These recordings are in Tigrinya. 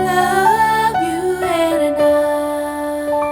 Love you and I.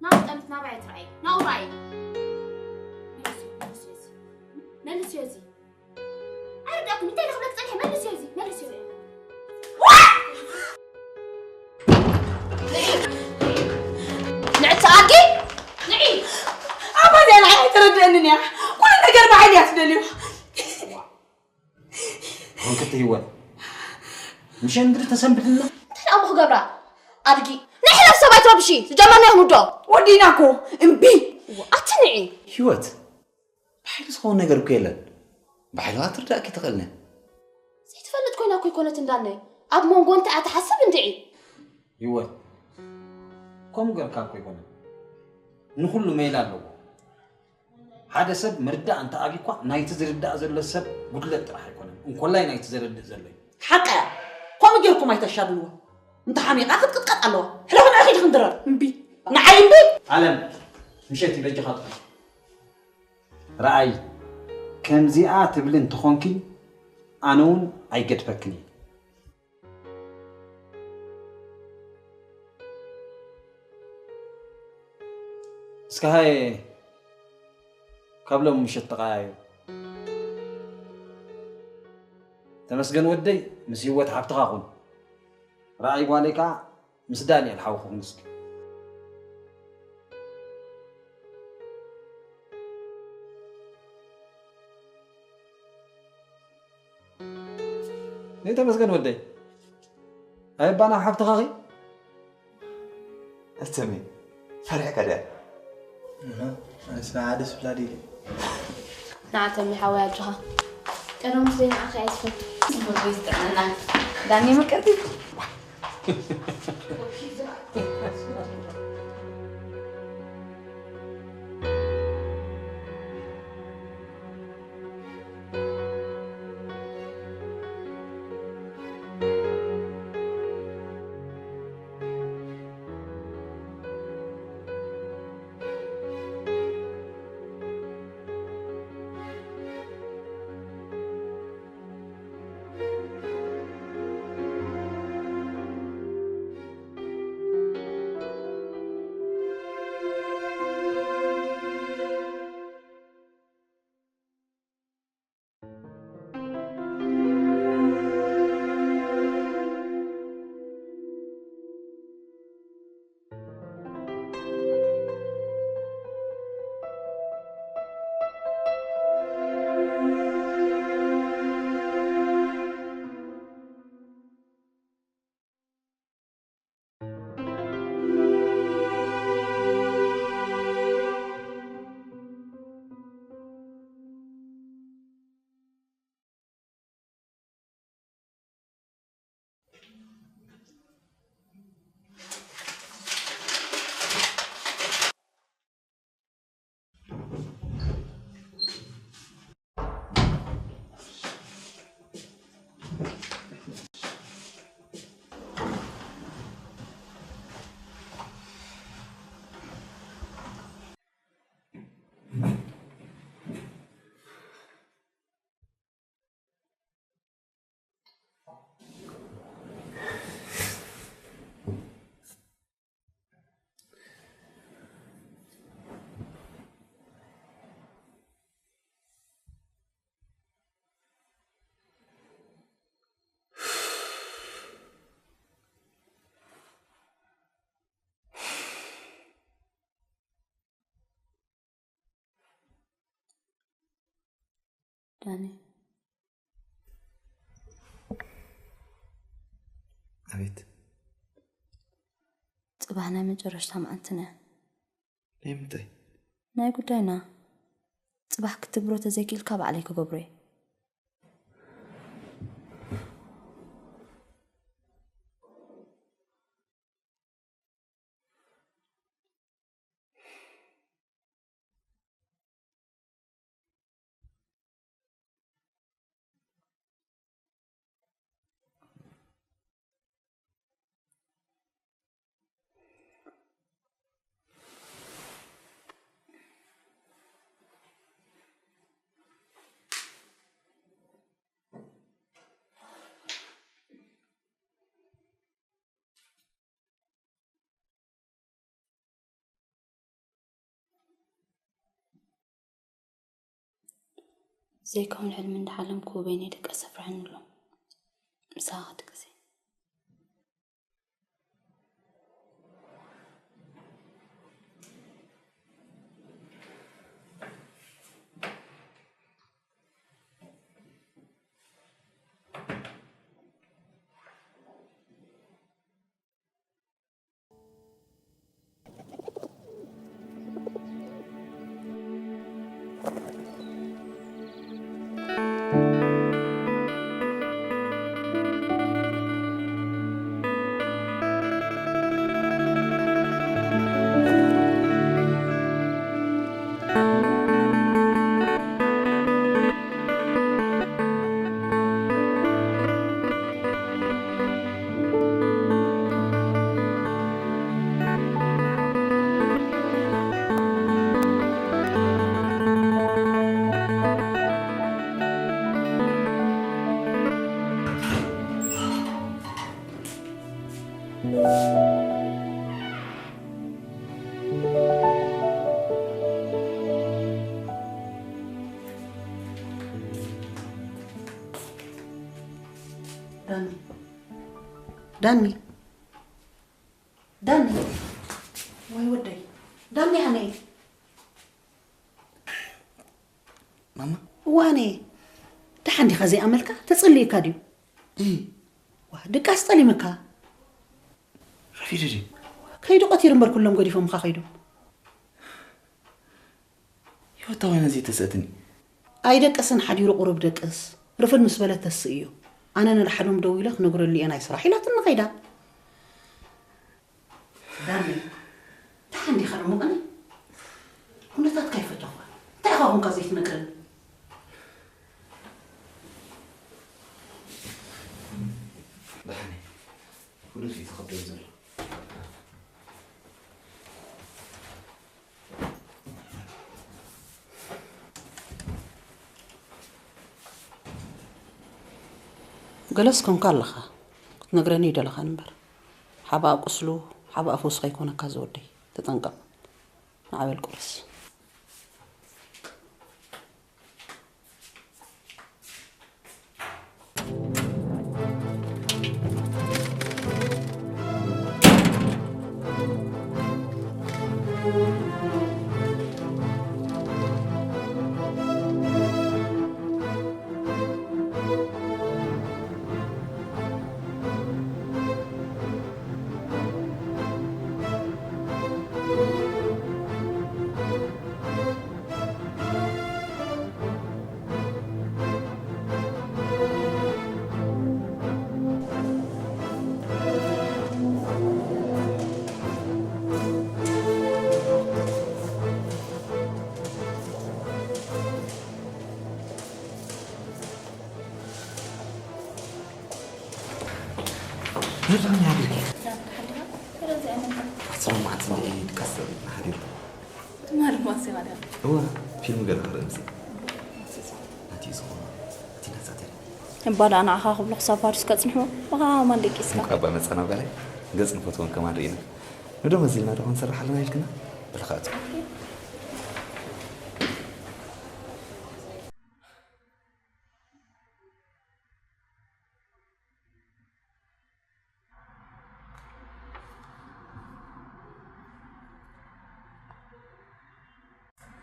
ናብኡ ጠምት ናባይ ትረኣይ። ናብኡ ረኣይ። መልስዮ፣ መልስዮ እዚ። መልስዮ እዚ። ኣይርዳእኩን። እንታይ ኢለ ክብለክ ጸኒሐ? መልስዮ እዚ። መልስዮ እዚ። ንዕቲ ኣድጊ፣ ንዒ። ኣባዚኣ ንዓይ ኣይተረድአንን እያ። ኩሉ ነገር ብሓይሊ እያ ትደልዮ። ኮንክቲ ህይወት። ምሸ እንግዲህ ተሰንብድና። እንታይ ደኣ እሞ ክገብራ? ኣድጊ። ናይ ሕለፍ ሰብ ኣይትረብሺ። ዝጀመርናዮ ክንውድኦ። ወዲእና እኮ። እምቢ። ኣቲ ንዒ። ህይወት። ብሓይሊ ዝኸውን ነገር እኮ የለን። ብሓይልዋ ትርዳእኪ ትኽእልን። ዘይትፈልጥ ኮይና እኮ ኣይኮነትን ዳነይ። ኣብ መንጎ እንታይ እያ ትሓስብ እንድዒ? ህይወት። ከምኡ ገርካ እኮ ኣይኮነን። ንኹሉ ሜላ ኣለዎ። ሓደ ሰብ ምርዳእ እንተ ኣብዩኳ፣ ናይቲ ዝርዳእ ዘሎ ሰብ ጉድለት ጥራሕ ኣይኮነን፣ እንኮላይ ናይቲ ዘረድእ ዘሎ እዩ። ሓቃ እያ። ከምኡ ጌርኩም ኣይተሻድልዎ። እንተ ሓሚቓ ክትቅጥቀጥ ኣለዋ። ሕለኹ ንዒ ኺዲ ክንድረር። እምቢ። ንዓይ እምቢ። ኣለም፣ ምሸት በጃኻ ጥራሕ። ረኣይ፣ ከምዚኣ ትብሊ እንተኾንኪ፣ ኣነ እውን ኣይገድፈክን እየ። እስከ ሃየ፣ ካብ ሎሚ ምሸት ተቐያየሩ። ተመስገን ወደይ፣ ምስ ህይወት ሓብትኻ ኩን። ረኣይ ጓለይ ከኣ ምስ ዳንኤል ሓውኹ ኩን እስኪ። ዘይተመስገን ወደይ። ኣይ፣ ኣባና ሓብትኻ ኸ? እተመይ፣ ፈሪሕካ ድያ? እህ፣ ኣነስ ንዓ ደስ ብላ ድየ። ንዓ ተመይ ሓወይ ኣጆኻ። ቀደም ምስ ዘይንዓኻ እየ ዝፈቱ። ጽቡቅ ወይ ዝጥዕመና። ዳኒ ምቅርቲ። ዳኒ። ኣቤት። ጽባሕ ናይ መጨረሽታ መዓልትና። ናይ ምንታይ? ናይ ጉዳይና። ጽባሕ ክትግብሮ ተዘይክኢልካ ባዕለይ ክገብሮ እየ። ዘይከውን ሕልሚ እንዳሓለምኩ በይነይ ደቀስ ኣፍርሐኒ ኣሎ። ምሳኻ ክትግዜ። ዳኒ፣ ዳኒ፣ ዳኒ፣ ወይ ወደይ፣ ዳኒ፣ ኣነ። ማማ? ዋኔ፣ ደሓን ዲኻ? ዘይኣመልካ ተጸሊእካ ድዩ? እይ። ዋ፣ ድቃስ ጠሊምካ? ረፊዱ ድዩ? ከይዱ ቀቲሩ እምበር ኩሎም ገዲፎምኻ ከይዶም። ህይወት ዋይነ ዘይተሰእትኒ። ኣይደቅስን ሓዲሩ ቁሩብ ደቅስ። ርፍድ ምስ በለት ተስእ እዩ። ኣነ ንሓዶም ደዊለ ክነግረሉ እየ ናይ ስራሕ ኢላትኒ ከይዳ። ዳኒ፣ ደሓን ዲኻ? ደሞ ቀኒ ኩነታትካ ይፈተኹ። እንታይ ኢኻ ኮንካ ዘይትነግረኒ? ደሓን እየ። ኩሉ እዩ ዝኸብደኒ ዘሎ። ገለስ ኮንካ ኣለኻ። ክትነግረኒ ይደለኻን እምበር። ሓባእ ቁስሉ፣ ሓባእ ፈውሲ ከይኮነካ ዝወደይ። ተጠንቀቕ። ንዓበል ቁርስ። ነዛ ምን ያድርግ? ዳኒ፣ ደሓን ዲኻ? ስለዚ ኣይመጣን። ኣስራ መዓልቲ እንደ ኢድ ቀስ ሓዲር። ትማሊ ማሲ ማለት። እወ፣ ፊልም ገለ ክርኢ ምስ። ናቲ ዝኾነ፣ እቲ ናጻ ተሪ። እባ ደኣ ንዓኻ ክብሉ ክሳብ ፓሪስ ከጽንሑ፣ ብኻ ማን ደቂስካ? እንኳ እባ መጻና በላይ፣ ገጽ ንፈትወን ከማን ርኢና። ንዶ መዚልና ዶ ክንሰርሕ ኣለና ኢልክና? ብልኻቱ።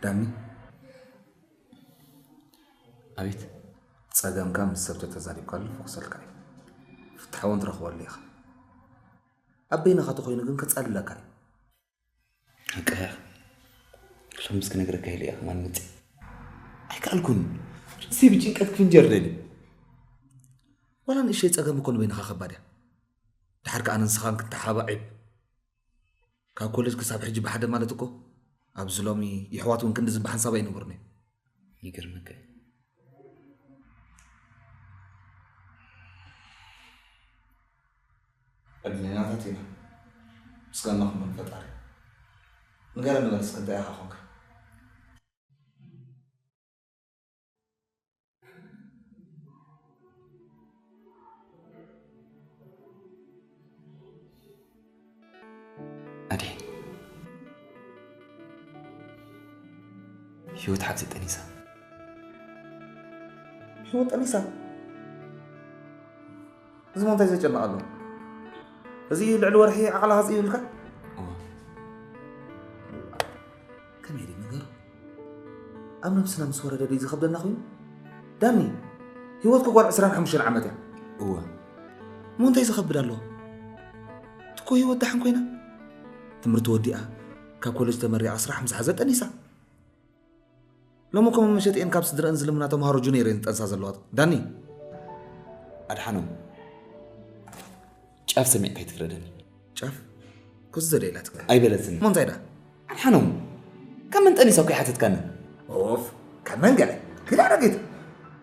ዳኒ፣ ኣቤት። ጸገምካ ምስ ሰብ ተተዛሪብካሉ ክፈኽሰልካ እዩ። ፍታሕ እውን ትረኽበሉ ኢኻ። ኣብ በይንኻ ተኾይኑ ግን ከጻልለካ እዩ። ሓቅኻ ኢኻ። ሎምስ ክነግረካ ኢለ እየ ከማን መጺእ። ኣይከኣልኩን። ርእሰይ ብጭንቀት ክፍንጀር ደልዩ። ዋላ ንእሽተይ ጸገም እኮ ንበይንኻ ከባድ እያ። ድሓር ከኣ ንስኻን ክትተሓባዒብ። ካብ ኮሌጅ ክሳብ ሕጂ ብሓደ ማለት እኮ ኣብዚ ሎሚ የሕዋት እውን ክንድዚ ብሓንሳብ ኣይነበሩን እዮም። ይገርመካ እዩ። ዕድለኛታት ኢና። ምስጋና ይኹን ፈጣሪ። ንገረኒ በል እስኪ እንታይ ኢኻ ኾንካ? ኣድሒ፣ ህይወት ሓብተይ ጠኒሳ። ህይወት ጠኒሳ? እዚ ሞ እንታይ ዘጨንቕ ኣሎ? እዚ ልዕሊ ወርሒ ዓቕላ ሃጽ ይብልካ? እወ። ከመይ ድዩ ነገሩ? ኣብ ነብስና ምስ ወረደ ድዩ ዝኸብደና ኮይኑ? ዳኒ፣ ህይወት እኮ ጓል ዕስራን ሓሙሽተን ዓመት እያ። እወ። እሞ እንታይ ዝኸብድ ኣለዎ? እኮ ህይወት ደሓን ኮይና፣ ትምህርቲ ወዲኣ፣ ካብ ኮሌጅ ተመሪቓ ስራሕ ምስ ሓዘት ጠኒሳ። ሎሚ እኮ መመሸጢኤን ካብ ስድረአን ዝልምና ተምሃሮ ጁኒየር እየን ዝጠንሳ ዘለዋ። ዳኒ። ኣድሓኖም፣ ጫፍ ሰሚዕካ ኣይትፍረደኒ። ጫፍ? ኩዚ ዘደ ኢላትካ። ኣይበለትን። እሞ እንታይ ደኣ? ኣድሓኖም፣ ካብ መን ጠኒሳ እኮ ኣይሓተትካኒ። ኦፍ፣ ካብ መን ገለ? ግዳ ረጊት።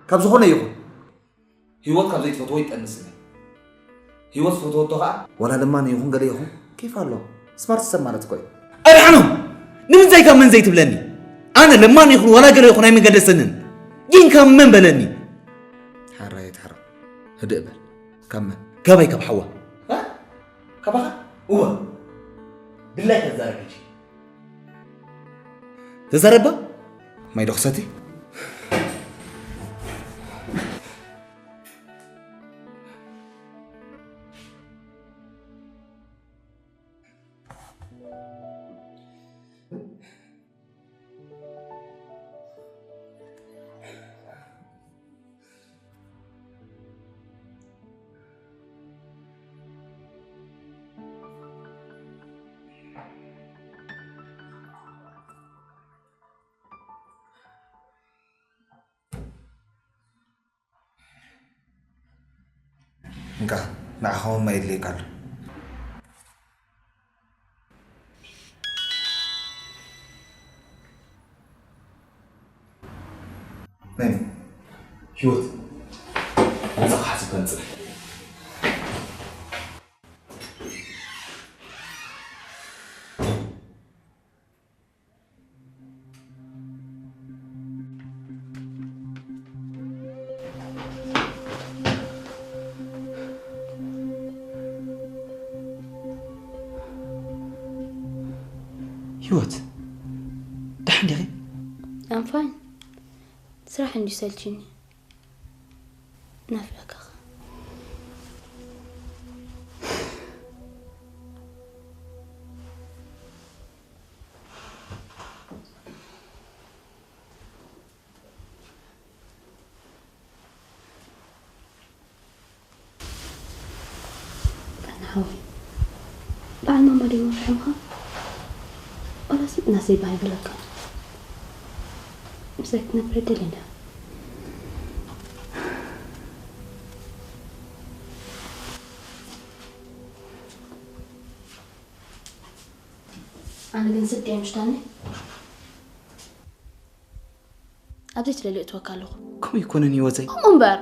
ካብ ዝኾነ ይኹን። ህይወት ካብ ዘይትፈትዎ ይጠንስኒ። ህይወት ዝፈትወቶ ኸኣ ዋላ ለማኒ ይኹን ገለ ይኹን ኬፍ ኣሎ። ስማርት ሰብ ማለት እኮ እዩ። ኣድሓኖም! ንምንታይ ካብ መን ዘይትብለኒ? ኣነ ለማኒ ይኹን ዋላ ገለ ይኹን ኣይመገደሰንን። ግን ካብ መን በለኒ? ሓራይ ኣይትሕረቕ። ህድእ በል። ካብ መን? ካባይ ካብ ሓዋ። እ? ካባኻ? እወ። ድላይ ተዛረብ ሕጂ። ተዛረባ? ማይ ዶ ክሰቲ? እንካ፣ ንዓኻ እውን ማይ የድልየካ ኣሎ። ነይ፣ ህይወት፣ ናጻ ክሓስብ ከንጽል። ህይወት፣ ደሓን ዲኺ? I'm fine። ስራሕ እንድዩ ሰልችኒ። ናፊቐካ። ዳኒ ሓወይ፣ በዓል ማማ ድዮም ኣፍሪሖምኻ? ዋላስ ምእናስ ዘይበሃል ይብለካ? ምሳይ ክትነብር ደሊና። ኣነ ግን ስዲ እየ ምሽ ዳኒ። ኣብ ዘይትደልዮ እትወካ ኣለኹ። ከምኡ ኣይኮነን ህይወተይ። ከምኡ እምበር።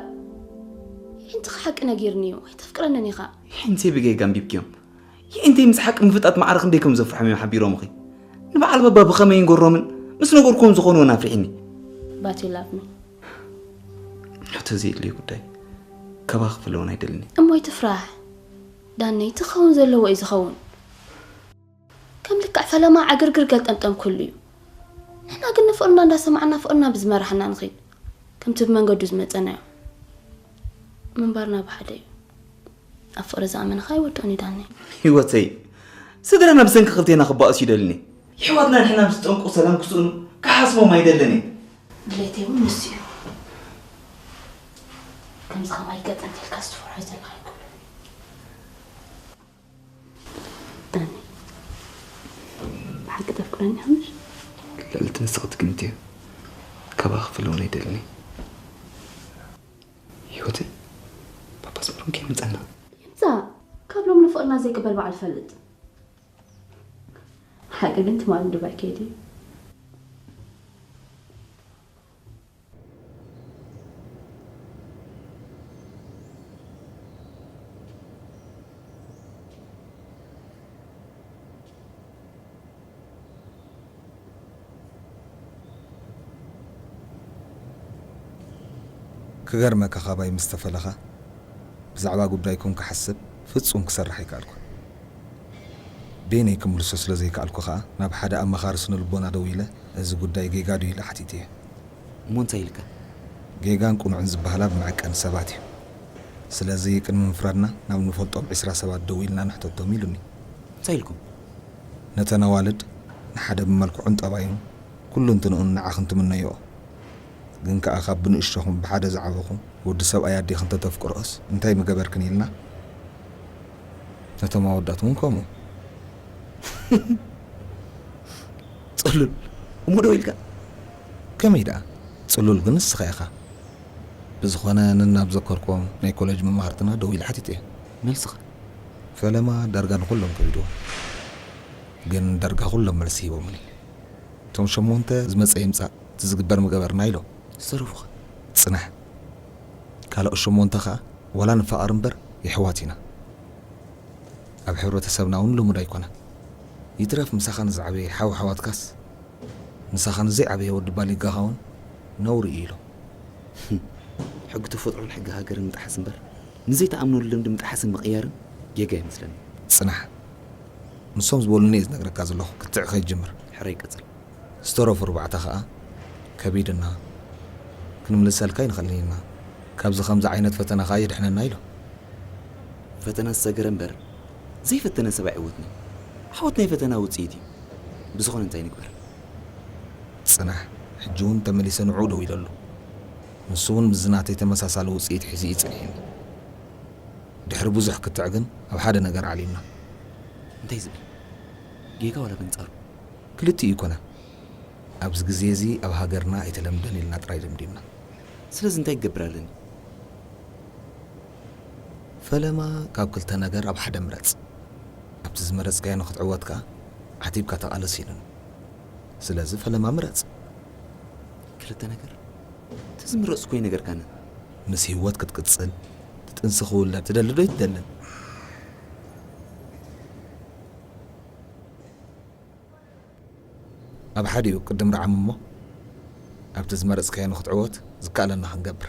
የዒንትኻ ሓቂ ነጊርኒ እዩ። ኣይተፍቅረንን ኢኻ። የዒንተይ ብጌጋ ኣንቢብክዮም። የዒንተይ ምስ ሓቂ ምፍጣጥ ማዕረ ክንደይ ከም ዘፍርሖም እዮም ሓቢሮምኺ። ንበዓል ባባ ብኸመይ ይንገሮምን ምስ ነገርክዎም ዝኾንዎን ኣፍሪሕኒ። But you love me። ሕቶ ዘየድልዮ ጉዳይ። ካባኺ ክፍለውን ኣይደልን እየ። እሞ ኣይትፍራሕ። ዳነይ፣ እቲ ክኸውን ዘለዎ እዩ ዝኸውን። ከም ልክዕ ፈለማ ዕግርግር ገልጠምጠም ክህሉ እዩ። ንሕና ግን ንፍቕርና እንዳሰማዕና ፍቕርና ብዝመርሓና ንኺድ። ከምቲ ብመንገዱ ዝመጸናዮ። ምንባርና ብሓደ እዩ። ኣብ ፍቕሪ ዝኣመነ ኸኣ ኣይወድቕን እዩ ዳነይ። ህይወተይ፣ ስድራና ብሰንኪ ክልቴና ክባእሱ ይደልን እየ። የሕዋትና ንሕና ምስ ጠንቁ ሰላም ክስእኑ ክሓስቦም ኣይደልን እየ። ድሌተይ እውን ንሱ እዩ። ከምዚ ከማይ ገጠም ኢልካ ዝትፈርሖ ዘለኻ ኣይኮነን። ዳኒ፣ ብሓቂ ተፍቅረኒ ኢኻ ምሽ? ልዕልቲ ንስኺ ትግምትዮ። ካባኺ ክፍለ እውን ኣይደልን እየ። ህይወተይ፣ ፓፓ ኣስመሮም ከይመጸና። ይምጻእ። ካብ ሎሚ ንፍቕርና ዘይቅበል በዓል ፈልጥ። ሓቂ ግን ትማሊ ዱባይ ከይደ። ክገርመካ፣ ካባይ ምስ ተፈለኻ ብዛዕባ ጉዳይኩም ክሓስብ ፍጹም ክሰርሕ ኣይከኣልኩን። በይነይ ክምልሶ ስለ ዘይከኣልኩ ከኣ ናብ ሓደ ኣማኻሪ ስነ ልቦና ደዊለ፣ እዚ ጉዳይ ጌጋ ድዩ ኢለ ሓቲተዮ። እሞ እንታይ ኢልካ? ጌጋን ቅኑዕን ዝበሃላ ብመዐቀኒ ሰባት እዩ። ስለዚ ቅድሚ ምፍራድና ናብ ንፈልጦም ዕስራ ሰባት ደዊልና ንሕተቶም ኢሉኒ። እንታይ ኢልኩም? ነተን ኣዋልድ ንሓደ ብመልክዑን ጠባዩን ኩሉ እንትንኡን ንዓኽን ትምነይኦ። ግን ከኣ ካብ ብንእሽቶኹም ብሓደ ዝዓበኹም ወዲ ሰብኣይ ኣዴኽን ተተፍቅርኦስ እንታይ ምገበርክን ኢልና፣ ነቶም ኣወዳት እውን ከምኡ። ጽሉል እሞ ደው ኢልካ? ከመይ ደኣ? ጽሉል ግን ንስኻ ኢኻ። ብዝኾነ ነናብ ዘከርክዎም ናይ ኮሌጅ መማህርትና ደው ኢለ ሓቲተዮ። መልስኻ? ፈለማ ዳርጋ ንኹሎም ከቢድዎም። ግን ዳርጋ ኩሎም መልሲ ሂቦምኒ። እቶም ሸሞንተ ዝመጸ ይምጻእ፣ እቲ ዝግበር ምገበርና ኢሎም። ዝተረፉኸ? ጽናሕ። ካልኦት ሸሞንተ ኸኣ ዋላ ንፋቐር እምበር የሕዋት ኢና። ኣብ ሕብረተሰብና እውን ልሙድ ኣይኮነን። ይትረፍ ምሳኻ ንዝዓበየ ሓው ሓዋትካስ፣ ምሳኻ ንዘይዓበየ ወዲ ባሊጋኻ እውን ነውሪ እዩ ኢሎም። ሕጊ ተፈጥሮን ሕጊ ሃገርን ምጥሓስ እምበር፣ ንዘይትኣምነሉ ልምዲ ምጥሓስን ምቕያርን ጌጋ ይመስለኒ። ጽናሕ። ንሶም ዝበሉኒ እየ ዝነግረካ ዘለኹ፣ ክትዕ ከይትጅምር። ሕራይ ቀጽል። ዝተረፉ ኣርባዕተ ኸኣ ከቢድና፣ ክንምልሰልካ ኣይንኽእልን ኢና። ካብዚ ከምዚ ዓይነት ፈተና ኸኣ የድሕነና ኢሎም። ፈተና ዝሰገረ እምበር ዘይፈተነ ሰብ ኣይዕወትን እዩ። ዓወት ናይ ፈተና ውጽኢት እዩ። ብዝኾነ እንታይ ንግበር? ጽናሕ፣ ሕጂ እውን ተመሊሰ ንዕኡ ደው ኢለሉ። ንሱ እውን ምስዚ ናተይ ተመሳሳሊ ውጽኢት ሒዙ እዩ ጽኒሕኒ። ድሕሪ ብዙሕ ክትዕ ግን ኣብ ሓደ ነገር ዓሊምና። እንታይ ዝብል? ጌጋ ዋላ በንጻሩ? ክልቲኡ ይኮና። ኣብዚ ግዜ እዚ ኣብ ሃገርና ኣይተለምደን ኢልና ጥራይ ደምዲምና። ስለዚ እንታይ ክገብር ኣለኒ? ፈለማ ካብ ክልተ ነገር ኣብ ሓደ ምረጽ። ኣብቲ ዝመረጽካዮ ንኽትዕወት ከኣ ዓቲብካ ተቓለስ ኢሉኒ። ስለዚ ፈለማ ምረጽ። ክልተ ነገር? እቲ ዝምረጽኩ ኣይነገርካንን። ምስ ህይወት ክትቅጽል፣ እቲ ጥንሲ ክውለድ ትደሊ ዶ ኣይትደልን? ኣብ ሓዲኡ ቅድም ርዓም እሞ፣ ኣብቲ ዝመረጽካዮ ንኽትዕወት ዝከኣለና ክንገብር።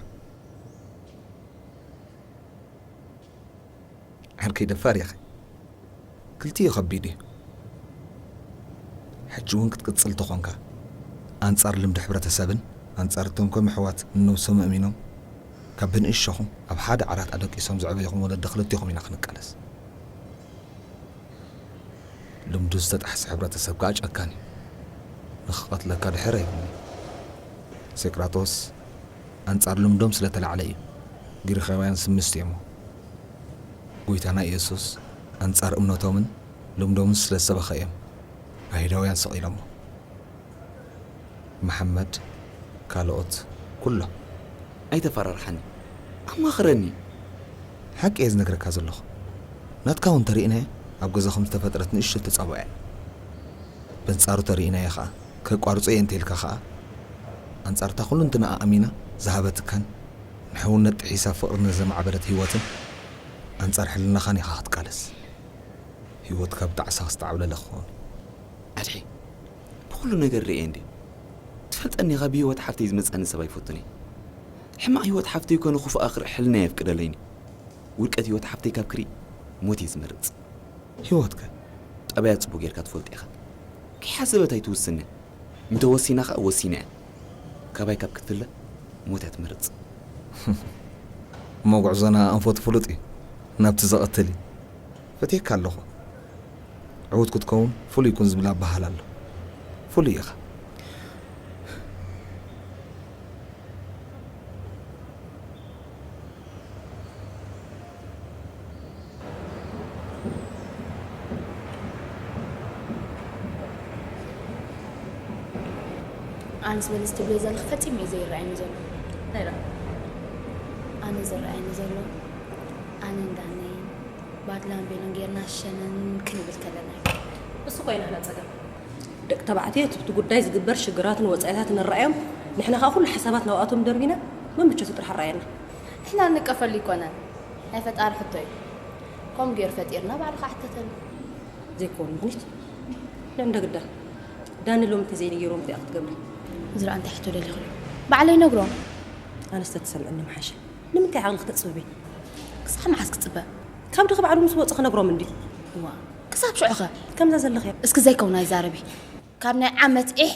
ዓርከይ ደፋር ኢኻ። ክልቲኡ ከቢድ እዩ። ሕጂ እውን ክትቅጽል ተኾንካ፣ ኣንጻር ልምዲ ሕብረተሰብን ኣንጻር እቶም ከም ኣሕዋት ንነብሶም ኣእሚኖም፣ ካብ ብንእሽቶኹም ኣብ ሓደ ዓራት ኣደቂሶም ዘዕበዩኹም ወለዲ ክልቴኹም ኢና ክንቃለስ። ልምዱ ዝተጣሕሰ ሕብረተሰብ ከኣ ጨካን እዩ። ንኽቐትለካ ድሕር ኣይብልን እዩ። ሴቅራጦስ ኣንጻር ልምዶም ስለ ተላዕለ እዩ። ግሪኻውያን ስምስቲ እዮሞ። ጎይታና ኢየሱስ ኣንጻር እምነቶምን ልምዶምን ስለ ዝሰበኸ እዮም ኣይሁዳውያን ሰቒሎሞ። መሓመድ፣ ካልኦት፣ ኩሎም። ኣይተፈራርሓኒ። ኣማኽረኒ። ሓቂ እየ ዝነግረካ ዘለኹ። ናትካ እውን ተሪእናዮ ኣብ ገዛኹም ዝተፈጥረት ንእሽቶ ተጻብኦ እያ። በንጻሩ ተሪእናዮ ኸኣ፣ ከቋርጾ እየ እንተኢልካ ኸኣ፣ ኣንጻር እታ ኩሉ እንትንኣ ኣሚና ዝሃበትካን ንሕውነት ጥሒሳ ፍቕሪ ንዘማዕበለት ህይወትን ኣንጻር ሕልናኻን ኢኻ ክትቃለስ። ህይወትካ ብጣዕሳ ክስተዓብለለ ክኸውን። ኣድሒ፣ ንኹሉ ነገር ርእየ እንድየ። ትፈልጠኒ ኢኻ፣ ብህይወት ሓፍተይ ዝመጽኣኒ ሰብ ኣይፈቱን እየ። ሕማቕ ህይወት ሓፍተይ ኮነ ክፉኣ ክርኢ ሕልና የፍቅደለይን እዩ። ውድቀት ህይወት ሓፍተይ ካብ ክርኢ ሞት እየ ዝመርጽ። ህይወትከ? ጠባያ ጽቡቕ ጌርካ ትፈልጦ ኢኻ። ከይሓሰበት ኣይትውስንን። እንተ ወሲና ኸኣ ወሲና እያ። ካባይ ካብ ክትፍለ ሞት እያ ትመርጽ። እሞ ጉዕዞና ኣንፈቱ ፍሉጥ እዩ። ናብቲ ዘቐትል እዩ። ፈትየካ ኣለኹ። ዕዉት ክትከውን ፍሉይ ኩን ዝብል ኣበሃህላ ኣሎ። ፍሉይ ኢኻ። ኣንስ በሊ ዝትብልዮ ዘለኺ ፈጺሙ እዩ ዘይረኣየኒ ዘሎ። እንታይ ደኣ? ኣነ ዝረኣየኒ ዘሎ፣ ኣነ እንዳነይ ባድላን ቤሎን ጌርና ሸነን ክንብል ከለና እዩ። እሱ እኮ እዩ ናህና ጸገም። ደቂ ተባዕትዮ እቲ ብቲ ጉዳይ ዝግበር ሽግራትን ወጻኢታትን ንረኣዮም፣ ንሕና ከኣ ኩሉ ሓሳባት ናብኣቶም ደርቢና መምቸቱ ጥራሕ ኣረኣየና። ንሕና ንቀፈሉ ይኮነን፣ ናይ ፈጣሪ ሕቶ እዩ። ከምኡ ገይሩ ፈጢርና ባዕሉ ከኣ ሕተተሉ። ዘይኮን ምኽኒት ንዕንደ ግዳ ዳኒ ሎም እንተዘይነጊሮም እንታይ ክትገብሪ? ዝረኣ እንታይ ሕቶ ደሊኹ? ባዕለይ ነግሮም። ኣነስ ተትሰምዕኒ ምሓሸ። ንምንታይ ዓቕሊ ክተጽብቢ? ክሳብ መዓስ ክጽበ? ካብ ድኺ ባዕሉ ምስ ወጸ ክነግሮም እንዲ። እዋ፣ ክሳብ ሽዑኸ? ከምዛ ዘለኽያ። እስኪ ዘይከውን ኣይዛረቢ። ካብ ናይ ዓመት ዒሕ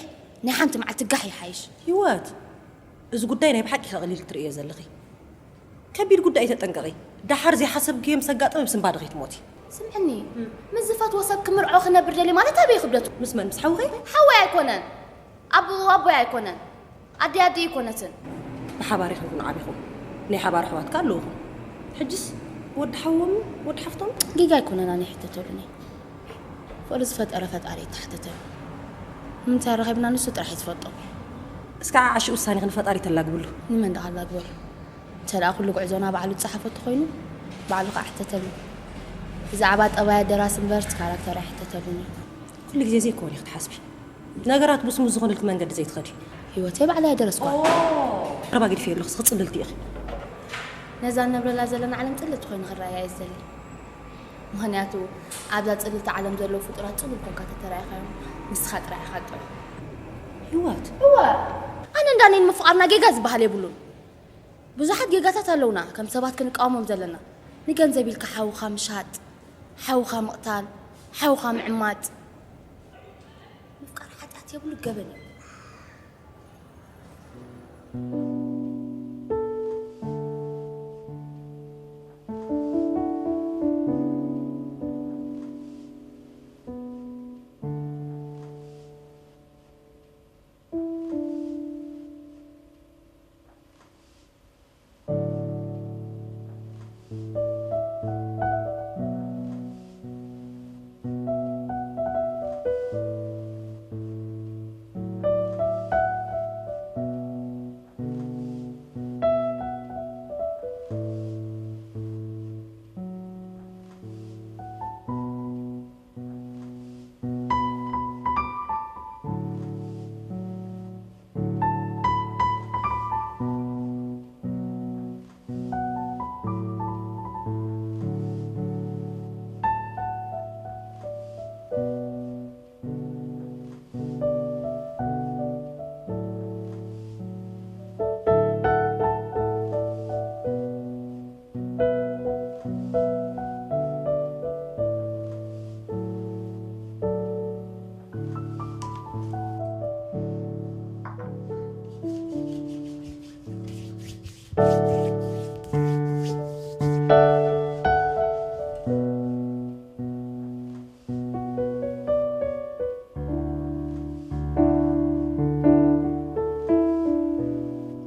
ናይ ሓንቲ መዓልቲ ጋሕ ይሓይሽ። ህይወት፣ እዚ ጉዳይ ናይ ብሓቂ ከቕሊል ትርእዮ ዘለኺ። ከቢድ ጉዳይ ተጠንቀቒ። ደሓር ዘይሓሰብክዮ ምስ ኣጋጠመ ብስንባደ ከይትሞቲ። ስምዕኒ፣ ምስ ዝፈትዎ ሰብ ክምርዖ ክነብር ደልየ ማለት ኣበይ ክብደቱ? ምስ መን? ምስ ሓውኺ? ሓወይ ኣይኮነን። ኣቦ ኣቦይ ኣይኮነን። ኣደይ ኣደይ ኣይኮነትን። ብሓባር ኢኹም ዓቢኹም። ናይ ሓባር ኣሕዋት ከኣ ኣለውኹም። ሕጅስ ወዲ ሓዎም ወዲ ሓፍቶም? ጌጋ ኣይኮነን ኣነ ይሕተተሉኒ። ፍቕሪ ዝፈጠረ ፈጣሪ ይተሓተተሉ። ንምንታይ ረኺብና ንሱ ጥራሕ እዩ ዝፈልጦ። እስከ ዓዓሺ ውሳኔኺ ንፈጣሪ ተላግብሉ። ንመን ደኣ ኣላግበሉ? እንተ ደኣ ኩሉ ጉዕዞና ባዕሉ ዝጸሓፎ እንተኾይኑ፣ ባዕሉ ከኣ ሕተተሉ። ብዛዕባ ጠባያ ደራሲ እምበር እቲ ካራክተር ኣይሕተተሉን እዩ። ኩሉ ግዜ ዘይኮን ኢኺ ትሓስቢ። ነገራት ብስሙዝ ዝኾነልኪ መንገዲ ዘይትኸዲ። ህይወተይ ባዕላ እያ ደረስኳ። ቀረባ ግድፊ ኣለኹ፣ እስኺ ጽልልቲ ኢኺ። ነዛ ንነብረላ ዘለና ዓለም ጽልልቲ ኮይኑ ክረኣያ እየ ዝደሊ። ምኽንያቱ ኣብዛ ጽልልቲ ዓለም ዘለዉ ፍጡራት ጽሉል ኮንካ ተተራኢኻዮም ንስኻ ጥራይ ኢኻ ጥዑም። ህይወት። እወ። ኣነ እንዳነይን ምፍቓርና ጌጋ ዝበሃል የብሉን። ብዙሓት ጌጋታት ኣለውና ከም ሰባት ክንቃወሞም ዘለና። ንገንዘብ ኢልካ ሓውኻ ምሻጥ፣ ሓውኻ ምቕታል፣ ሓውኻ ምዕማጽ። ምፍቃር ሓጢኣት የብሉ ገበን እዩ።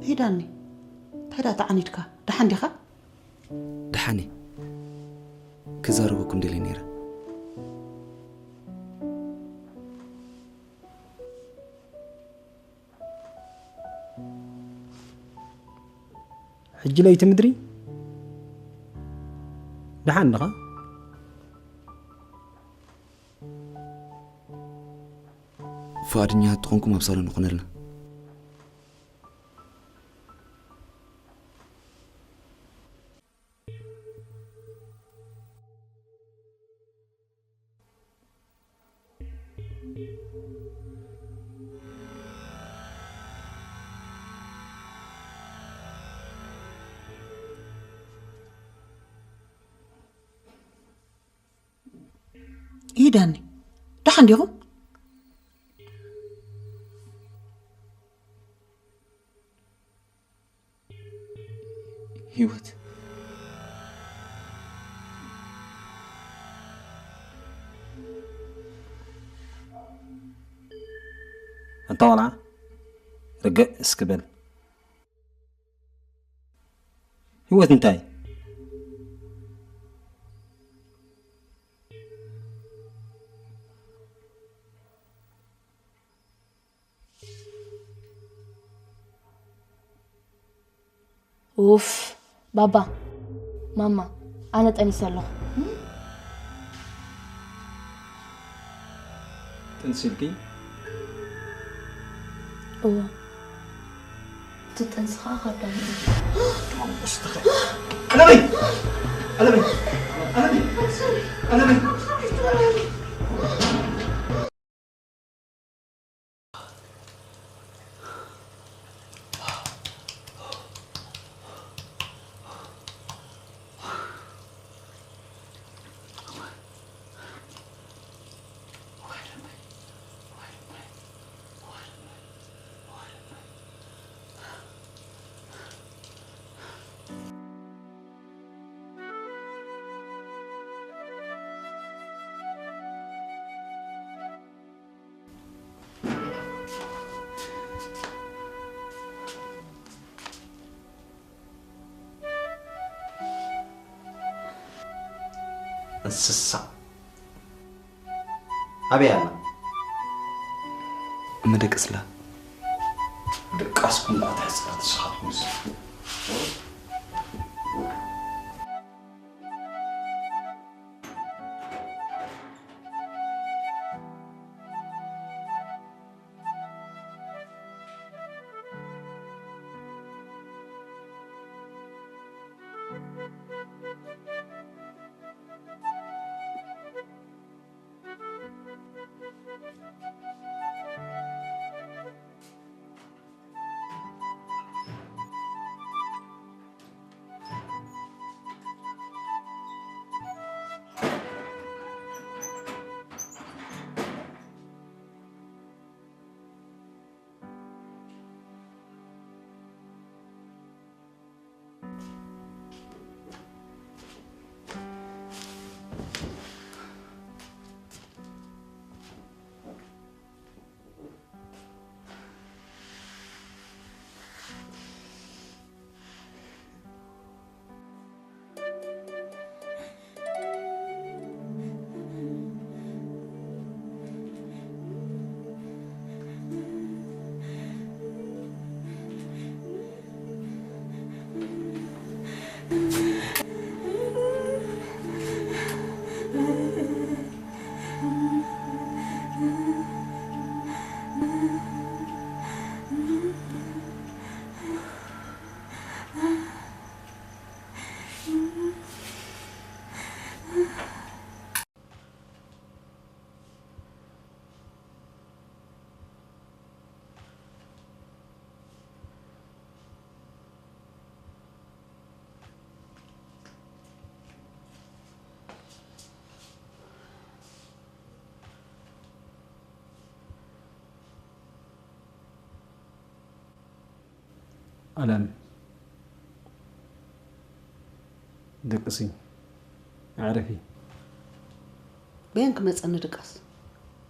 ሄዳኒ እንታይ ደኣ ተዓኒድካ? ደሓን ዲኻ? ደሓን እየ። ክዛረበኩም ደልየ ነይረ። ሕጂ ለይቲ ምድሪ ደሓን ዲኻ? ፍቓድኛታት ተኾንኩም ኣብ ሳሎን ይኹነልና። ኢዳኒ ደሓን ዲኹም? ህይወት። ኣንታ ቆልዓ፣ ርግእ እስኪ በል። ህይወት እንታይ? ኡፍ፣ ባባ፣ ማማ፣ ኣነ ጠኒሰ ኣለኹ። ጥንሲ ኢልኪ? እወ። እቲ ጥንሲ ኸኣ ከብዳም እዩ። ቀለበይ! ቀለበይ! ቀለበይ! ቀለበይ! እንስሳ ኣበይ ኣላ? እመደቀስላ። ድቃስኩም ደኣ ተሕጽረት ንስኻትኩምስ። ኣለም፣ ደቅሲ፣ ኣዕርፊ። በየን ክመጸኒ ድቃስ?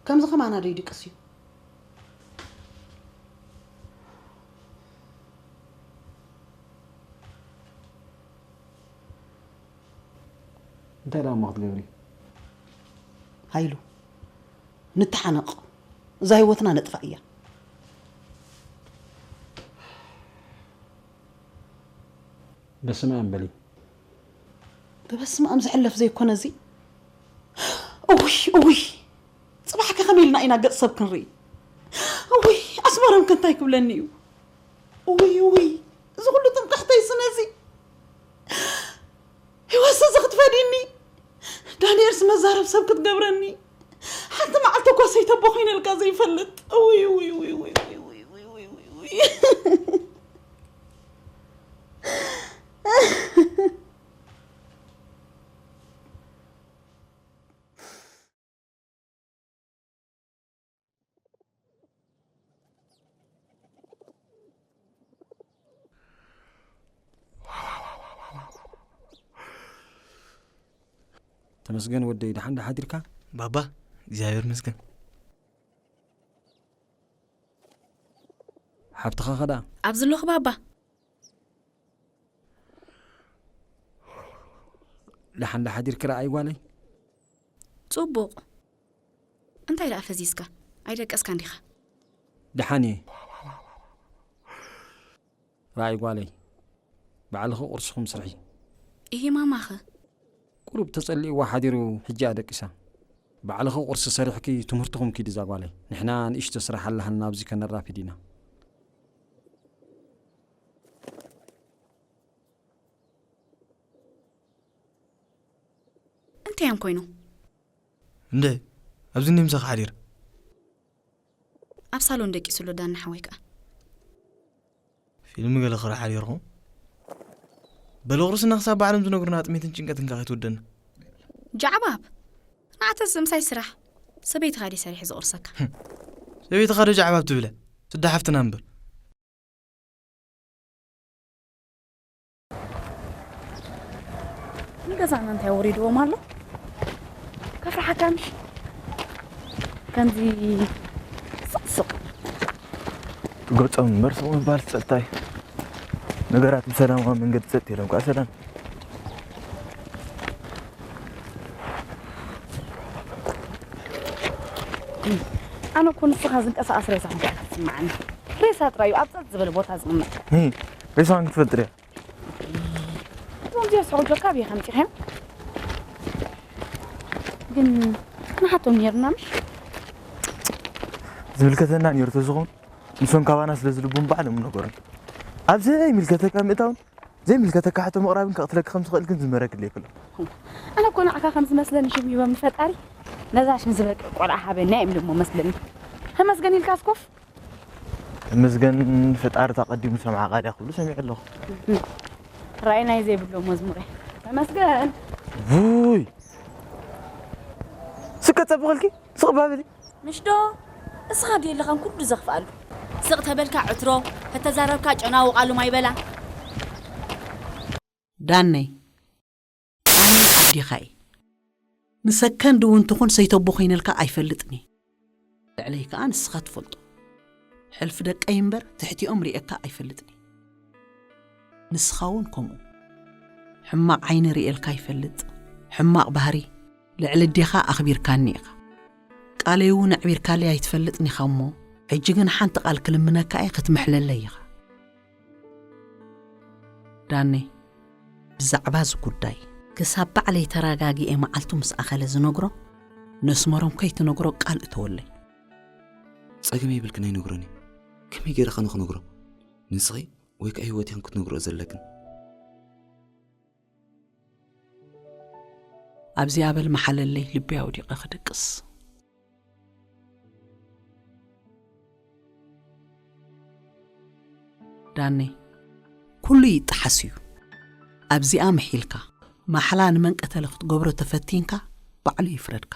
ከምዚ ከማና ዶ ይድቅስ እዩ? እንታይ ደኣ እሞ ክትገብሪ? ሃይሉ፣ ንተሓነቕ። እዛ ህይወትና ነጥፋእ እያ። በስመ ኣብ በሊ። ብበስመ ኣብ ዝሕለፍ ዘይኮነ እዚ። እውይ፣ እውይ። ጽባሕከ ከመይ ኢልና ኢና ገጽ ሰብ ክንርኢ? እውይ፣ ኣስመሮምከ እንታይ ክብለኒ እዩ? እውይ፣ እውይ። እዚ ኩሉ ጥምቀሕተይ ስነዚ። ህይወትሲ እዚ ክትፈድይኒ? ዳንኤልስ መዛረብ ሰብ ክትገብረኒ? ሓንቲ መዓልቲ እኳ ሰይተቦ ኮይነልካ ዘይፈልጥ። እውይ፣ እውይ፣ እውይ። ተመስገን ወደይ፣ ደሓን ዶ ሓዲርካ? ባባ፣ እግዚኣብሔር ይመስገን። ሓብትኻ ኸ ደኣ? ኣብዚ ኣለኹ ባባ። ደሓን ዶ ሓዲርኪ ረኣይ ጓለይ? ጽቡቕ። እንታይ ደኣ ፈዚዝካ? ኣይደቀስካን ዲኻ? ደሓን እየ። ረኣይ ጓለይ፣ ባዕልኺ ቁርስኹም ስርሒ። እሂ ማማኸ? ቁሩብ ተጸሊእዋ ሓዲሩ፣ ሕጂ ኣደቂሳ። ባዕልኺ ቁርሲ ሰሪሕኪ ትምህርትኹም ኪዲ እዛ ጓለይ። ንሕና ንእሽቶ ስራሕ ኣላሃልና ኣብዚ ከነራፊድ ኢና። እንታይ እዮም ኮይኑ? እንደ ኣብዚ እኒ ምሳኺ ሓዲር። ኣብ ሳሎን ደቂሱ ኣሎ ዳኒ ሓወይ ከኣ። ፊልም ገለ ክርኢ ሓዲርኩም? በለ ቁርስና ክሳብ ባዕሎም ዝነግሩና ጥሜትን ጭንቀትን ከ ከይትወደና። ጃዕባብ! ንዓተስ ምሳይ ስራሕ። ሰበይትኻ ድየ ሰሪሐ ዘቑርሰካ? ሰበይትኻ ዶ ጃዕባብ ትብለ? ስዳ ሓፍትና እምበር። ንገዛና እንታይ ወሪድዎም ኣሎ? ከፍርሓካ ምሽ? ከምዚ ስቕ ስቕ። ገጾም እምበር ስቕ ምባል ጸጥታ እዩ። ነገራት ብሰላማዊ መንገዲ ጸጥ ኢሎም ከኣ ሰላም። ኣነ እኮ ንስኻ ዝንቀሳቐስ ሬሳ ምዃንካ ትስምዓኒ። ሬሳ ጥራይ እዩ ኣብ ጸጥ ዝበለ ቦታ ዝቕመጥ። እ፣ ሬሳን ክትፈልጥ ድያ? እዞም እዚኦም ስዑ ጆካ ብየ ከምፂኸዮም። ግን ንሓቶም ነይርና ምሽ? ዝምልከተና ነይሩ ተዝኸውን፣ ንሶም ካባና ስለ ዝልቡን ባዕሎም ነገሮም። ኣብ ዘይምልከተካ ምእታውን ዘይምልከተካ ሕቶ ምቕራብን ከቕትለካ ከም ዝኽእል ግን ዝመረግለ ይብሎ። ኣነ እኮ ንዓካ ከም ዝመስለኒ ሽም ሂቦም ንፈጣሪ፣ ነዛ ሽም ዝበቅዕ ቆልዓ ሃበና እዮም ደሞ መስለኒ። ተመስገን ኢልካ ስኮፍ። ተመስገን፣ ፈጣሪ ተቐዲሙ ሰምዓ ቃልያ ክብሉ ሰሚዐ ኣለኹ። ራእይ ናይ ዘይብሎ መዝሙር እየ። ተመስገን። ውይ፣ ስከ ጸብቕልኪ፣ ስቕ ባብሊ። ምሽ ዶ? እስኻ ድየ ኣለኻን ኩሉ ዘኽፍኣሉ? ስቕ ተበልካ ዕትሮ፣ ተተዛረብካ ጨናዊ ቃሉ ማይ በላ። ዳነይ፣ ኣነ ኣዴኻ እየ። ንሰከንድ እውን ትኹን ሰይተቦ ኮይነልካ ኣይፈልጥን እየ። ልዕለይ ከኣ ንስኻ ትፈልጦ። ሕልፊ ደቀይ እምበር ትሕቲኦም ርእየካ ኣይፈልጥን እየ። ንስኻ እውን ከምኡ። ሕማቕ ዓይኒ ርእየልካ ይፈልጥ፣ ሕማቕ ባህሪ። ልዕሊ ኣዴኻ ኣኽቢርካኒ ኢኻ። ቃለይ እውን ኣዕቢርካለይ ኣይትፈልጥን ኢኻ እሞ፣ ሕጂ ግን ሓንቲ ቃል ክልምነካ እየ፣ ክትምሕለለይ ኢኻ። ዳነይ፣ ብዛዕባ እዚ ጉዳይ ክሳብ ባዕለይ ተረጋጊኤ መዓልቱ ምስ ኣኸለ ዝነግሮ፣ ነስመሮም ከይትነግሮ ቃል እተወለይ። ጸገም የብልክን፣ ኣይነግሮን እየ። ከመይ ገይረ ኸ ንኽነግሮ? ንስኺ ወይ ከኣ ህይወት ኢኽን ክትነግርኦ ዘለክን። ኣብዚኣ በል መሓለለይ ልቢ ኣውዲቐ ክድቅስ። ዳነይ፣ ኩሉ ይጠሓስ እዩ። ኣብዚኣ ምሒልካ፣ ማሕላ ንመን ቀተለ ክትገብሮ ተፈቲንካ፣ ባዕሉ ይፍረድካ።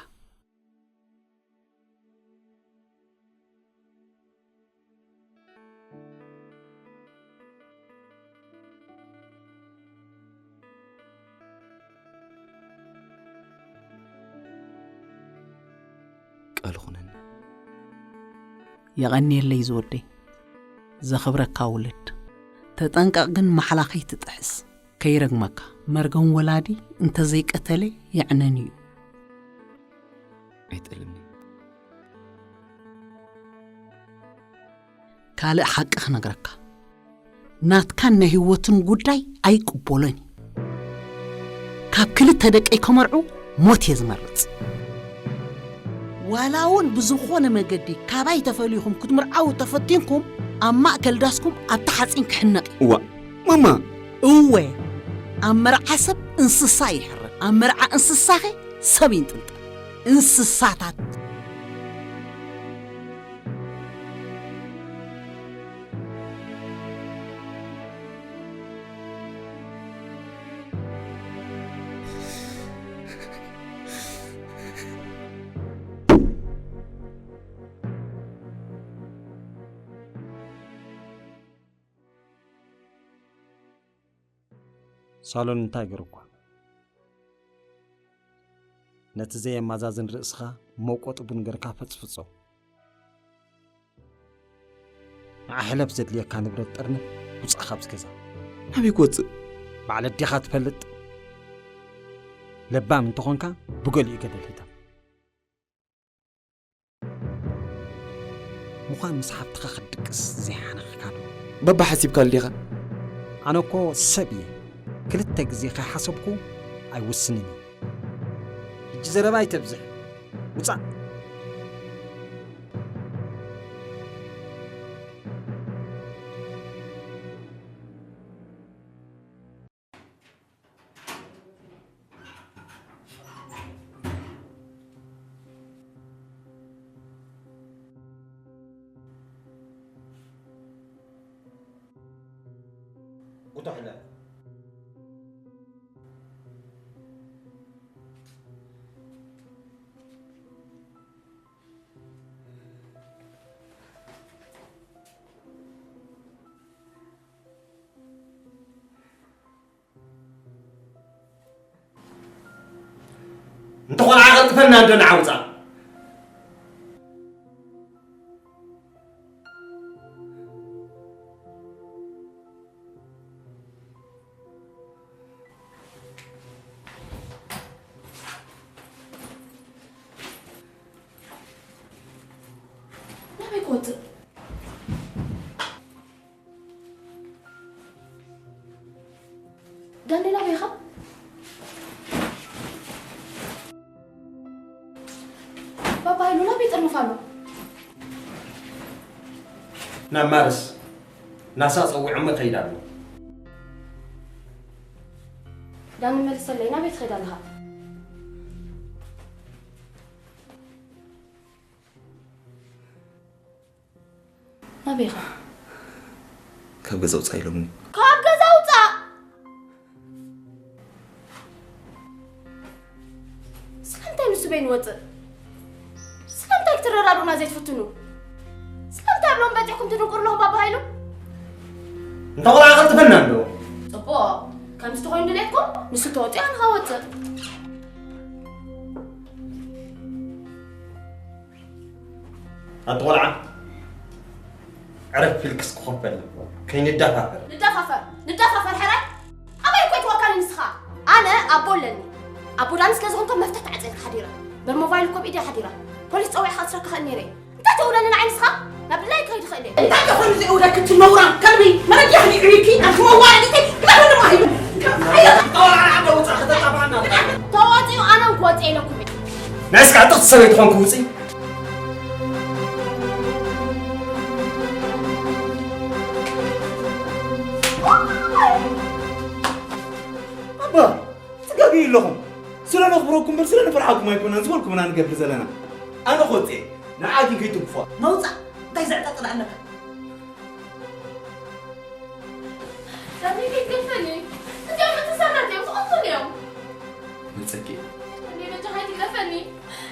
ቃል ኹነኒ። የቐንየለይ ዝወደይ፣ ዘኽብረካ ውልድ። ተጠንቀቕ ግን ማሕላ ከይትጥሕስ፣ ከይረግመካ። መርገም ወላዲ እንተዘይቀተለ የዕነን እዩ። ኣይጠልምኒ። ካልእ ሓቂ ክነግረካ፣ ናትካን ናይ ህይወትን ጉዳይ ኣይቅበሎን እዩ። ካብ ክልተ ደቀይ ከመርዑ ሞት እየ ዝመርጽ። ዋላ እውን ብዝኾነ መገዲ ካባይ ተፈልይኹም ክትምርዓዉ ተፈቲንኩም፣ ኣብ ማእከል ዳስኩም ኣብቲ ሓጺን ክሕነቕ እዩ። እዋ፣ ማማ! እወ፣ ኣብ መርዓ ሰብ እንስሳ ይሕረድ፣ ኣብ መርዓ እንስሳኸ ሰብ ይንጥልጠል። እንስሳታት። ሳሎን እንታይ ገይሩኳ? ነቲ ዘየማዛዝን ርእስኻ መውቀጢ ቡን ገርካ ፈጽፍጾ። ንዓ ሕለፍ ዘድልየካ ንብረት ጠርንፍ ውጻእ ካብዚ ገዛ። ናበይ ክወጽእ? ባዕለ ኣዴኻ ትፈልጥ። ለባም እንተኾንካ ብገሊኡ ገደል ህተም። ምዃን ምስ ሓፍትኻ ክትድቅስ ዘይሓነኽካ ዶ? ባባ ሓሲብካሉ ዲኻ? ኣነ እኮ ሰብ እየ። ክልተ ግዜ ከይሓሰብኩ ኣይውስንን እየ። ሕጂ ዘረባ ኣይተብዝሕ። ውጻእ። ጉተሕለ። እንተ ቖልዓ ቀልጥፈና እንዶ ንዓውፃ። ናበይ ክወፅእ? ዳኒ ናበይ ኢኻ? ባባ ሃይሉ ናበይ ይጥርንፍ ኣሎ? ናብ ማርስ ናሳ ጸዊዖሞ ይኸይድ ኣሎ። ዳኒ መልሰለይ፣ ናበይ ትኸይድ ኣለኻ? ናበይ ኢኻ? ካብ ገዛ ውጻእ ኢሎምኒ። ካብ ገዛ ውጻእ? ስለምንታይ ንሱ በይኑ ወጽእ? ስለምንታይ ክትረዳድኡና ዘይትፍትኑ? ስለምንታይ ኣብ ሎም በጺሕኩም ትድንቁሩ ኣለኹም ባባ ሃይሉ? እንተ ቆልዓ ቀልጥፈና እንዶ። ጽቡቕ፣ ከምዚ ተኾይኑ ድሌትኩም፣ ንሱ ተወጺኡ ኣነ ክወጽእ። ኣቲ ቆልዓ፣ ዕረፍ ኢልክስ ክኸፈል። ከይንዳፋፈር። ንዳፋፈር፣ ንዳፋፈር ሕራይ? ኣበይ እኮ ኣይትወካኒ ንስኻ? ኣነ ኣቦ ኣለኒ። ኣቦ ዳኒ ስለ ዝኾንካ መፍትሕ ተዓጽየልካ ሓዲረ። በር ሞባይል እኮ ኣብ ኢደይ ሓዲራ። ፖሊስ ጸዊዕካ ክስረካ ክእል ነይረ። እንታይ ተውለኒ ንዓይ ንስኻ? ናብ ድላይ ክኸይድ ይኽእል እየ። እንታይ ደኾን እዚ እውደክ እቲ ነውራም ከልቢ? መረጃ ህሊዑ ኢልኪ ኣንቲ መዋረዲተይ ክላበሉ ማሂሉ። ኣያ ተዋራ ዓደ ውጻ ከተጣፋና። ተዋጺኡ ኣነ እውን ክወጽእ ኢለኩም እየ። ናይ ስካዕጥቕቲ ሰበይቲ ኾንኩ ውጺ። ኣባ፣ ትጋግዩ ኣለኹም። ስለ ነኽብረኩም እምበር ስለ ንፈርሓኩም ኣይኮነን ዝበልኩምና ንገብር ዘለና። ኣነ ክወጽእ እየ። ንዓ ግን ከይትንክፎ። መውጻእ እንታይ ዘዕጠጥን ኣለካ? ዳኒ ከይትገድፈኒ። እዚኦም ምትሳራት እዮም፣ ዝቐትሉ እዮም። መጸኪ። ዳኒ በጃኻ ኣይትግደፈኒ።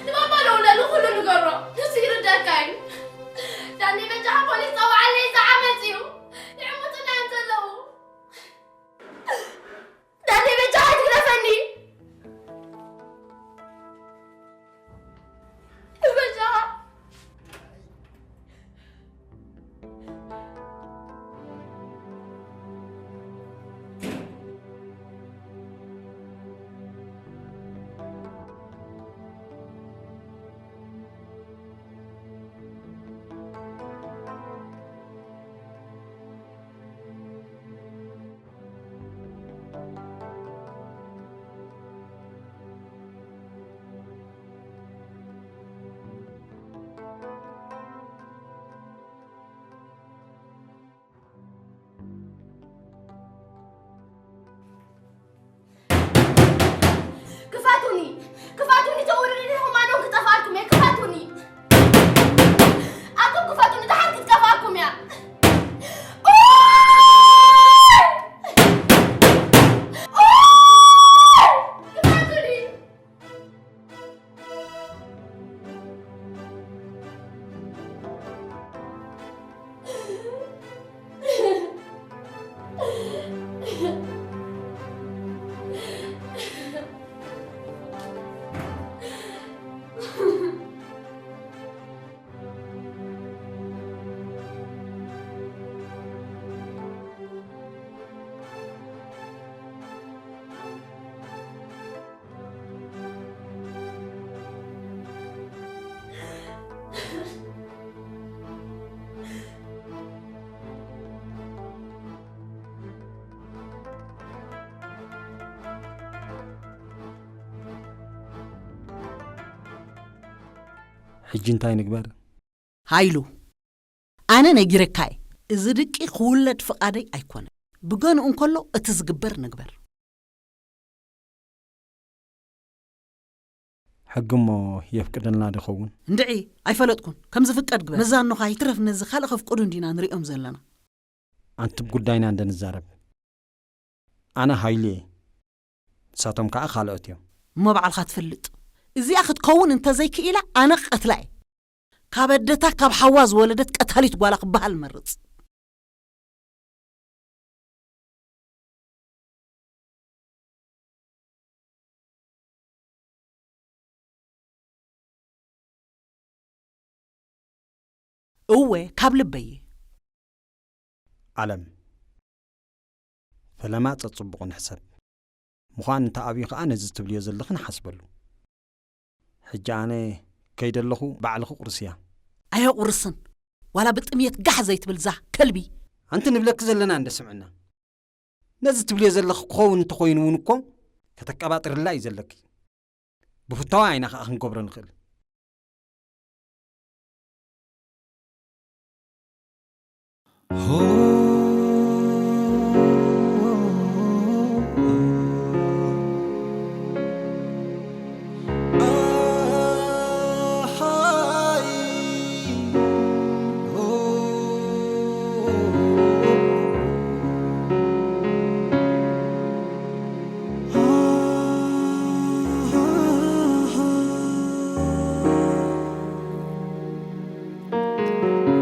ንባባ ደውለሉ፣ ኩሉ ንገሮ። ንሱ ይርደኣካ እዩ። ዳኒ በጃኻ ፖሊስ ጸውዓለይ፣ እዚ ዓመጽ እዩ። ይዕምጹና እዮም ዘለዉ። ዳኒ በጃኻ ኣይትግደፈኒ። በጃኻ። ሕጂ እንታይ ንግበር? ሃይሉ፣ ኣነ ነጊረካ እየ። እዚ ድቂ ክውለድ ፍቓደይ ኣይኮነን። ብገንኡ እንከሎ እቲ ዝግበር ንግበር። ሕጊ እሞ የፍቅደልና ድኸውን? እንድዒ፣ ኣይፈለጥኩን። ከም ዝፍቀድ ግበር። መዛኖኻ ይትረፍ ነዚ ካልእ ከፍቅዱ እንዲና ንሪኦም ዘለና። ኣንቲ ብጉዳይና እንደ ንዛረብ። ኣነ ሃይሉ እየ። ንሳቶም ከዓ ካልኦት እዮም። እሞ ባዕልኻ ትፈልጥ። እዚኣ ክትከውን እንተዘይክኢላ ኣነ ክቐትላ እየ። ካብ ኣደታ ካብ ሓዋ ዝወለደት ቀታሊት ጓላ ክበሃል እመርጽ። እወ፣ ካብ ልበይ እየ። ዓለም። ፈለማ ጸጽቡቑ ንሕሰብ። ምዃን እንተ ኣብዩ ኸኣ ነዚ ትብልዮ ዘለኽን ሓስበሉ። ሕጂ ኣነ ከይደ ኣለኹ ባዕልኺ ቁርስያ። ኣየቑርስን። ዋላ ብጥምየት ጋሕ ዘይትብል እዛ ከልቢ። ኣንቲ ንብለኪ ዘለና እንደ ስምዕና። ነዚ ትብልዮ ዘለኺ ክኸውን እንተኾይኑ እውን እኮ ከተቀባጥርላ እዩ ዘለኪ። ብፍታዋ ኢና ኸኣ ክንገብሮ ንኽእል።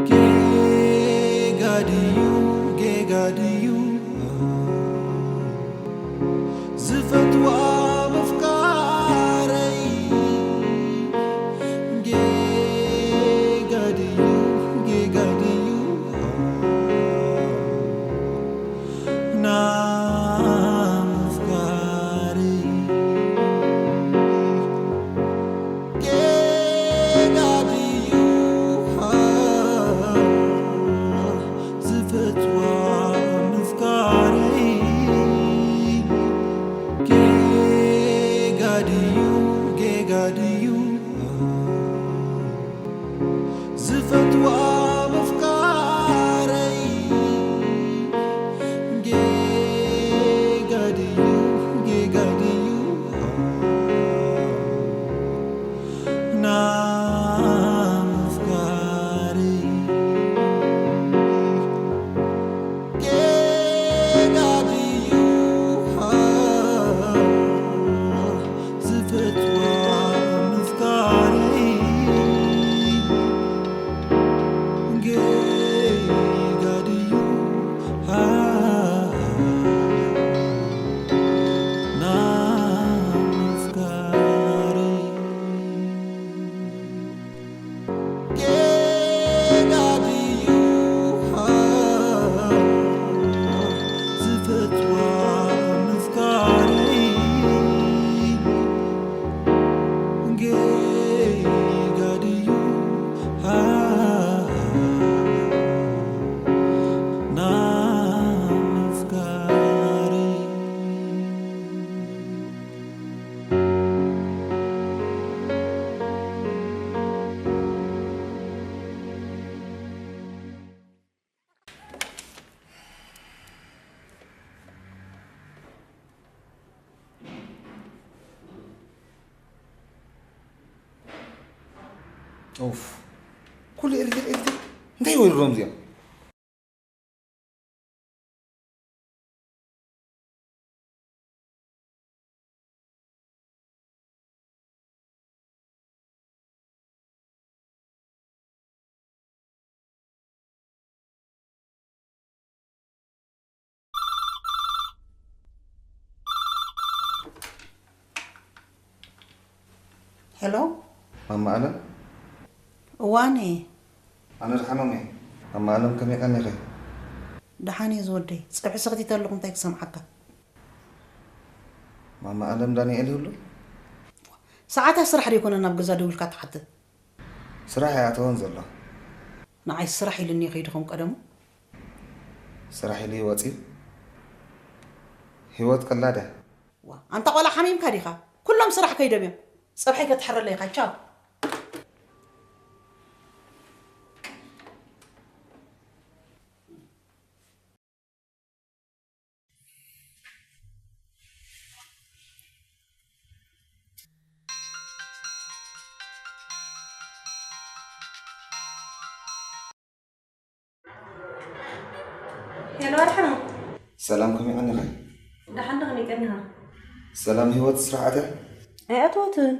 ጌጋ ድዩ ጌጋ ድዩ ዝፈትዋ ምፍቃረይ ጌጋ ድዩ ጌጋ ድዩ ዝፈትዋ ምፍቃረይ ጌጋ ድዩ ጌጋ ድዩ ና ምፍቃረይ ጌጋ ድዩ ዝፈትዋ ምፍቃረይ ጌጋ ድዩ ናፍቃረይ ጌጋ ድዩ ዝፈትዋ ምፍቃረይ ጌጋ ድዩ ናፍቃረይ ኡፍ ኩሉ ኤርትር ኤርትር እንታይ ወሪዶም እዚኦም ሄሎ ማማ ኣለም እዋነ ኣነ ድሓኖም እየ ማማ ኣለም ከመይ ቀኒኺ ደሓን እየ ዝወደይ ፀብሒ ሰኽቲተ ኣለኹ እንታይ ክሰምዓካ ማማ ኣለም ዳንኤል ይህሉ ሰዓታት ስራሕ ደይኮነ ናብ ገዛ ደዊልካ ትሓትት ስራሕ ኣይኣተወን ዘሎ ንዓይ ስራሕ ኢሉኒ ከይዱ ከም ቀደሙ ስራሕ ኢሉ ይወፂ ህይወት ቀላደ ኣንታ ቆልዓ ሓሚምካ ዲኻ ኩሎም ስራሕ ከይዶም እዮም ፀብሐይ ከትሕረለይ ኢኻ ቻው ሰላም፣ ከመይ ቀኒኻ? ደሓን ዶ፣ ከመይ ቀኒኻ? ሰላም ህይወት፣ ስራሕ ኣትያ? ኣይኣተወትን።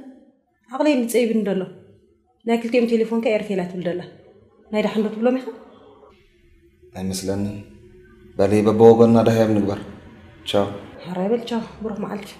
ዓቕለይ ንጸይብኒ ደሎ። ናይ ክልቲኦም ቴሌፎን ከ ኤርቴላ ትብል ደላ። ናይ ደሓን ዶ ትብሎም ኢኻ? ኣይመስለንን። በሊ በብወገንና ደሃዮም ንግበር። ቻው። ሕራይ በል ቻው፣ ብሩኽ መዓልቲ።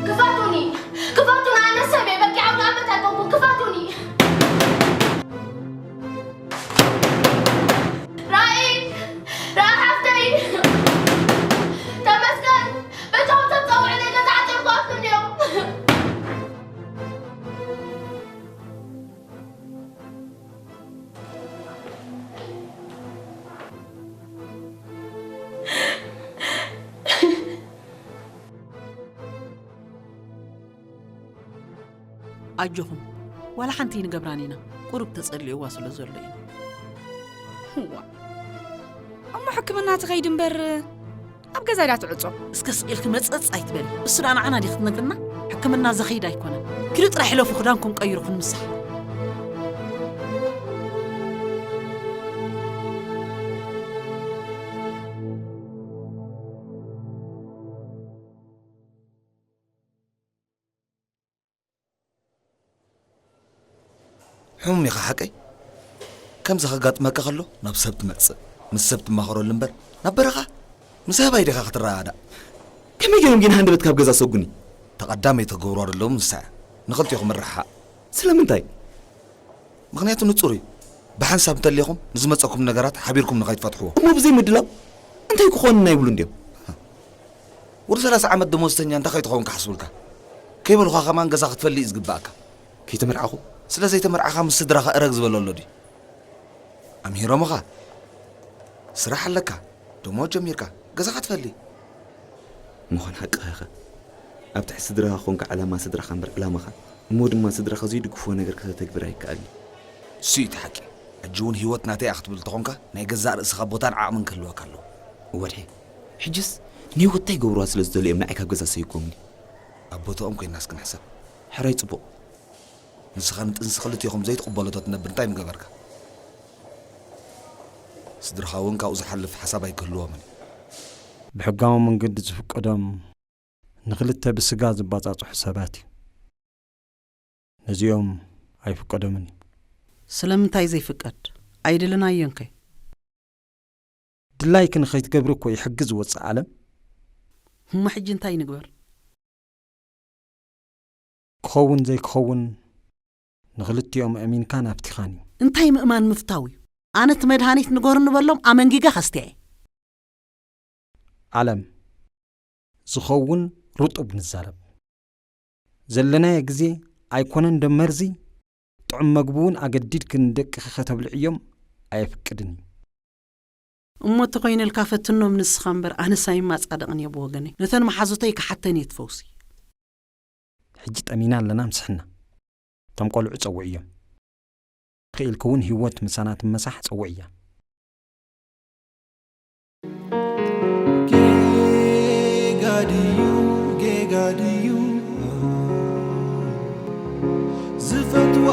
ክፈቱኒ! ክፈቱኒ! ኣነ ሰብ እየ፣ በቃ፣ ኣውደ ኣመት ኣይኮንኩን። ክፈቱኒ! ራእይ! ራእይ ሓፍተይ! ተመስገን! በጃኹም ሰብ ጸውዕለይ፣ ገዛ ዓጽዮም ክኣትዉ እንድዮም። ኣጆኹም፣ ዋላ ሓንቲ ንገብራን ኢና፣ ቁሩብ ተጸልእዋ ስለ ዘሎ ኢና። እዋ፣ እሞ ሕክምና ትኸይድ እምበር ኣብ ገዛ ዳ ትዕጾ? እስከ ስቕ ኢልኪ መጸጽ ኣይትበሊ። እሱ ደኣ ንዓና ድዩ ክትነግርና? ሕክምና ዘኸይድ ኣይኮነን። ኪዱ ጥራሕ ሕለፉ፣ ክዳንኩም ቀይሩ ክንምሳሕ። ሕሙም ኢኻ ሓቀይ? ከምዚ ከጋጥመካ ከሎ ናብ ሰብ ትመጽእ፣ ምስ ሰብ ትማኸረሉ እምበር ናብ በረኻ ምስ ኣህባይ ዲኻ ክትረኣዳእ? ከመይ ገይሮም ግን ሃንደበት ካብ ገዛ ሰጉኒ? ተቐዳመይ ተገብሮ ዘለዎም ንሳ እያ። ንኽልቴኹም ምርሕሓቕ። ስለምንታይ? ምኽንያቱ ንጹር እዩ። ብሓንሳብ እንተልየኹም ንዝመጸኩም ነገራት ሓቢርኩም ንኸይትፈትሕዎ። እሞ ብዘይ ምድላው እንታይ ክኾኑና ይብሉ እንድዮም? ወዲ ሰላሳ ዓመት ደሞዝተኛ እንታይ ከይትኸውን ክሓስቡልካ? ከይበልኳ ከማን ገዛ ክትፈሊ እዩ ዝግባኣካ። ከይተመርዓኹ? ስለ ዘይተመርዓኻ ምስ ስድራኻ እረግ ዝበሎ ኣሎ ድዩ? ኣምሂሮምኻ? ስራሕ ኣለካ፣ ደሞዝ ጀሚርካ፣ ገዛኻ ትፈሊ። ምዃን ሓቅኻ ኢኻ። ኣብ ትሕቲ ስድራኻ ኮንካ ዕላማ ስድራኻ እምበር ዕላማኻ፣ እሞ ድማ ስድራኻ ዘይድግፍዎ ነገር ከተተግብር ኣይከኣልን። እሱ እዩ እቲ ሓቂ። ሕጂ እውን ህይወት ናተይ እያ ክትብል እንተኾንካ፣ ናይ ገዛእ ርእስኻ ቦታን ዓቕምን ክህልወካ ኣለዎ። ወድሐ፣ ሕጅስ ንህይወት እንታይ ይገብርዋ ስለ ዝደልዩ እዮም ንዓይ ካብ ገዛ ሰይጎምኒ? ኣብ ቦታኦም ኮይንና እስኪ ንሕሰብ። ሕራይ ጽቡቕ። ንስኻ ንጥንሲ ክልቴኹም ዘይትቕበሎ ተትነብር እንታይ ምገበርካ? ስድራኻ እውን ካብኡ ዝሓልፍ ሓሳብ ኣይክህልዎምን እዩ። ብሕጋዊ መንገዲ ዝፍቀዶም ንኽልተ ብስጋ ዝባጻጽሑ ሰባት እዩ። ነዚኦም ኣይፍቀዶምን እዩ። ስለምንታይ ዘይፍቀድ? ኣይደለናዮን ከ? ድላይኪ ንኸይትገብሪ እኮ እዩ ሕጊ ዝወጽእ፣ ዓለም። እሞ ሕጂ እንታይ ንግበር? ክኸውን ዘይክኸውን ንኽልቲኦም ኣእሚንካን ኣፍቲኻን እዩ። እንታይ ምእማን ምፍታው እዩ? ኣነ እቲ መድሃኒት ንገሩኒ በሎም ኣመንጊገ ከስትያ እየ። ዓለም፣ ዝኸውን ርጡብ ንዛረብ። ዘለናዮ ግዜ ኣይኮነን ዶ መርዚ? ጥዑም መግቢ እውን ኣገዲድኪ ንደቅኺ ከተብልዕዮም ኣየፍቅድን እዩ። እሞ ተኾይነልካ ፈትኖም ንስኻ እምበር፣ ኣነስ ኣይማጻደቕን እየ ብወገነይ። ነተን መሓዙተይ ክሓተን እየ ትፈውሲ። ሕጂ ጠሚና ኣለና፣ ምስሕና። እቶም ቆልዑ ጸውዕዮም። ክኢልኪ እውን ህይወት ምሳና ትመሳሕ ጸውዕያ። ጌጋ ድዩ፣ ጌጋ ድዩ? ዝፈትዋ